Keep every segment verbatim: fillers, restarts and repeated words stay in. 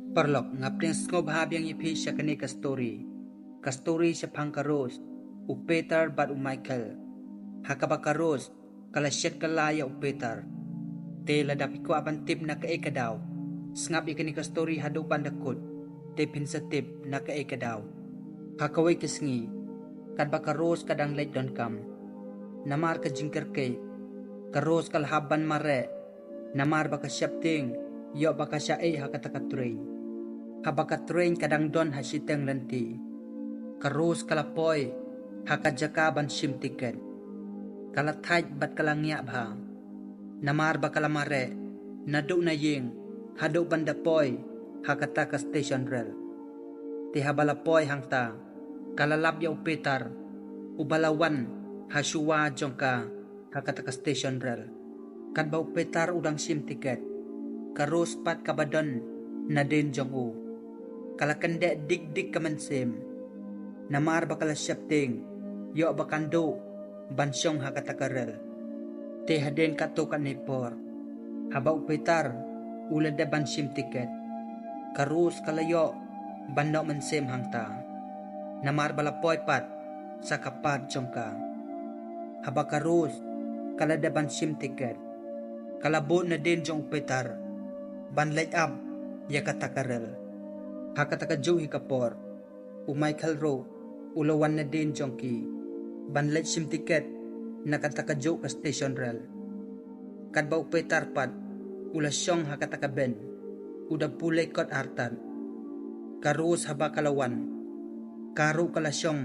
Paralok, nga pdiang sngewbha biang ïa phi sha kane ka story. Ka story shaphang ka Rose, u Peter bad u Michael. Ha kaba ka Rose ka la shet kylla ïa u Peter. Te lada phi kwah ban tip na kaei ka daw, sngap ïa kane ka story haduh ban da kut, te phin sa tip na kaei ka daw. Ha kawei ka sngi, katba ka Rose ka dang leit donkam, namar ka jingkyrkieh, ka Rose ka la hap ban mareh, namar ba ka sheptieng ïoh ba ka shah ei ha kata ka train. Haba ka train ka dang don ha shiteng lynti, ka Rose ka la poi ha ka jaka ban shim tiket. Ka la thait bad ka la ngiah bha, namar ba ka la mareh naduh na ïing haduh ban da poi ha kata ka station rel. Te haba la poi hangta, ka la lap ïa u Peter, uba la wan ha shuwa jong ka ha kata ka station rel. Katba u Peter u dang shim tiket, ka Rose pat kaba don nadien jong u, ka la kyndeh dik dik ka mynsiem, namar ba ka la sheptieng ïoh ba kan duh ban shong ha kata ka rel. Te hadien katto katne por, haba u Peter u la dep ban shim tiket, ka Rose ka la ïoh ban noh mynsiem hangta, namar ba la poi pat sa ka part jong ka. Haba ka Rose ka la dep ban shim tiket, ka la bud nadien jong u Peter ban leit ap ïa kata ka rel. Ha kata kajuh hi ka por, u Michael ruh u la wan nadien jong ki ban leit shim tiket na kata kajuh ka station rel. Katba u Peter pat u la shong ha kata ka bench, u da pule kot artat. Ka Rose haba ka la wan, ka ruh ka la shong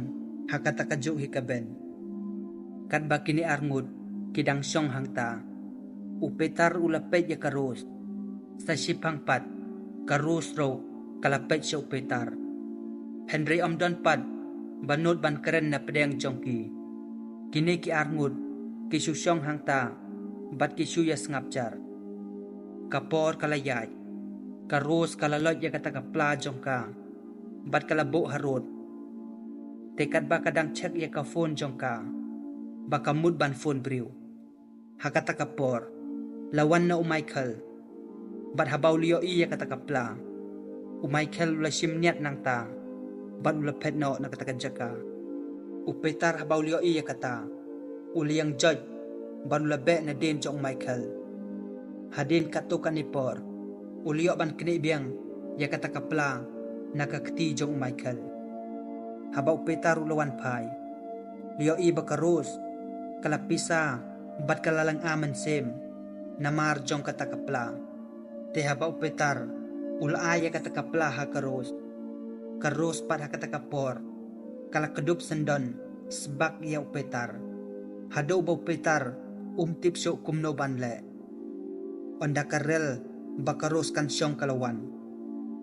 ha kata kajuh hi ka bench. Katba kine arngut ki dang shong hangta, u Peter u la peit ïa ka Rose. Sa shiphang pat, ka Rose ruh ka la peit sha u Peter. Hynrei ym don pat ba nud ban kren na pdeng jong ki. Kine ki arngut ki shu shong hangta bad ki shu ïa sngap jar. Ka por ka la ïaid, ka Rose ka la loit ïa kata ka pla jong ka bad ka la buh harud. Te katba ka dang check ïa ka phone jong ka, ba ka mut ban phone briew, ha kata ka por la wan noh u Michael. Bad haba u la ïohi ïa kata ka pla, u Michael u la shim niat nangta bad u la phet noh na kata ka jaka. U Peter haba u la ïohi ïa kata, u la ïeng joit bad u la beh nadien jong u Michael. Hadien katto katne por, u la ïoh ban knieh biang ïa kata ka pla na ka kti jong u Michael. Haba u Peter u la wan phai, u la ïohi ba ka Rose ka la pisa bad ka la lynga mynsiem namar jong kata ka pla. Te haba u Peter u la ai ïa kata ka pla ha ka Rose, ka Rose pat ha kata ka por ka la kdup syndon sbak ïa u Peter, haduh ba u Peter um tip shuh kumno ban leh. Ynda ka rel ba ka Rose kan shong ka la wan,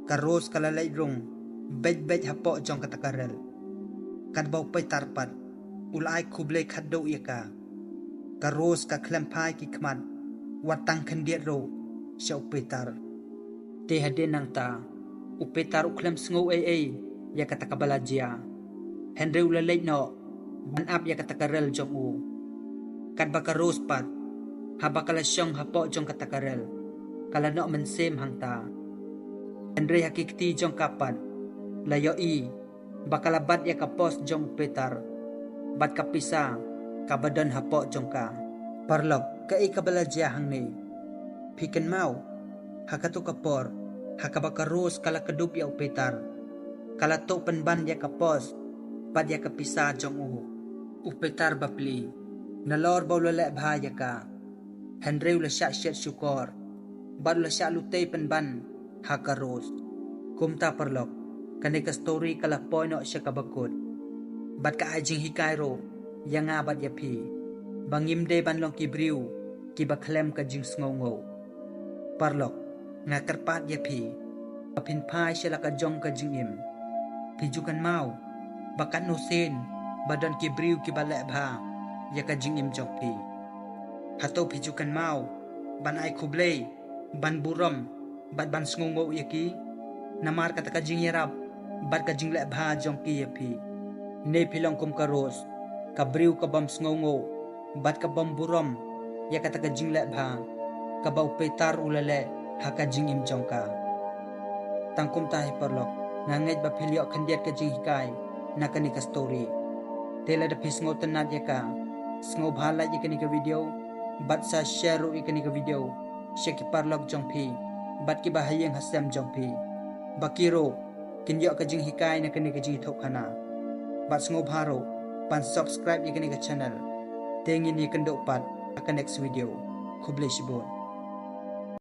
ka Rose ka la leit rung beit beit hapoh jong kata ka rel. Katba u Peter pat u la ai khublei khatduh ïa ka, ka Rose ka khlem phai ki khmat wat tang khyndiat ruh sha u Peter. Te hadien nangta, u Peter u khlem sngew ei ei ïa kata kaba la jia, hynrei u la leit noh ban ap ïa kata ka rel jong u. Katba ka Rose pat, haba ka la shong hapoh jong kata ka rel, ka la noh mynsiem hangta. Hynrei ha ki kti jong ka pat la ïohi ba ka la bat ïa ka pos jong u Peter bad ka pisa kaba don hapoh jong ka. Paralok, kaei kaba la jia hangne? Phi kynmaw, ha kato ka por, ha kaba ka Rose ka la kdup ïa u Peter, ka la tuh pynban ïa ka pos bad ïa ka pisa jong u. U Peter bapli, nalor ba u la leh bha ïa ka, hynrei u la shah shet shukor bad u la shah lutei pynban ha ka Rose. Kumta paralok, kane ka story ka la poi noh sha kaba kut bad ka ai jinghikai ruh ïa nga bad ïa phi ba ngim dei ban long ki briew kiba khlem ka jingsngewnguh. Paralok, nga kyrpad ïa phi ba phin phai sha la ka jong ka jingim. Phi ju kynmaw ba katno sien ba don ki briew kiba leh bha ïa ka jingim jong phi? Hato phi ju kynmaw ban ai khublei, ban burom bad ban sngewnguh ïa ki namar kata ka jingïarap bad ka jingleh bha jong ki ïa phi? Ne phi long kum ka Rose, ka briew ka bym sngewnguh bad ka bym burom ïa kata ka jingleh bha kaba u Peter u la leh ha ka jingim jong ka? Tang kumta hi paralok, nga ngeit ba phi la ïoh khyndiat ka jinghikai na kane ka story. Te lada phi sngewtynnat ïa ka, sngewbha like ïa kane ka video bad sa share ruh ïa kane ka video sha ki paralok jong phi bad kiba ha ïing ha sem jong phi, ba ki ruh kin ïoh ka jinghikai na kane ka jingïathuhkhana. Bad sngewbha ruh ban subscribe ïa kane ka channel. Te ngin ïakynduh pat ha ka next video. Khublei shibun.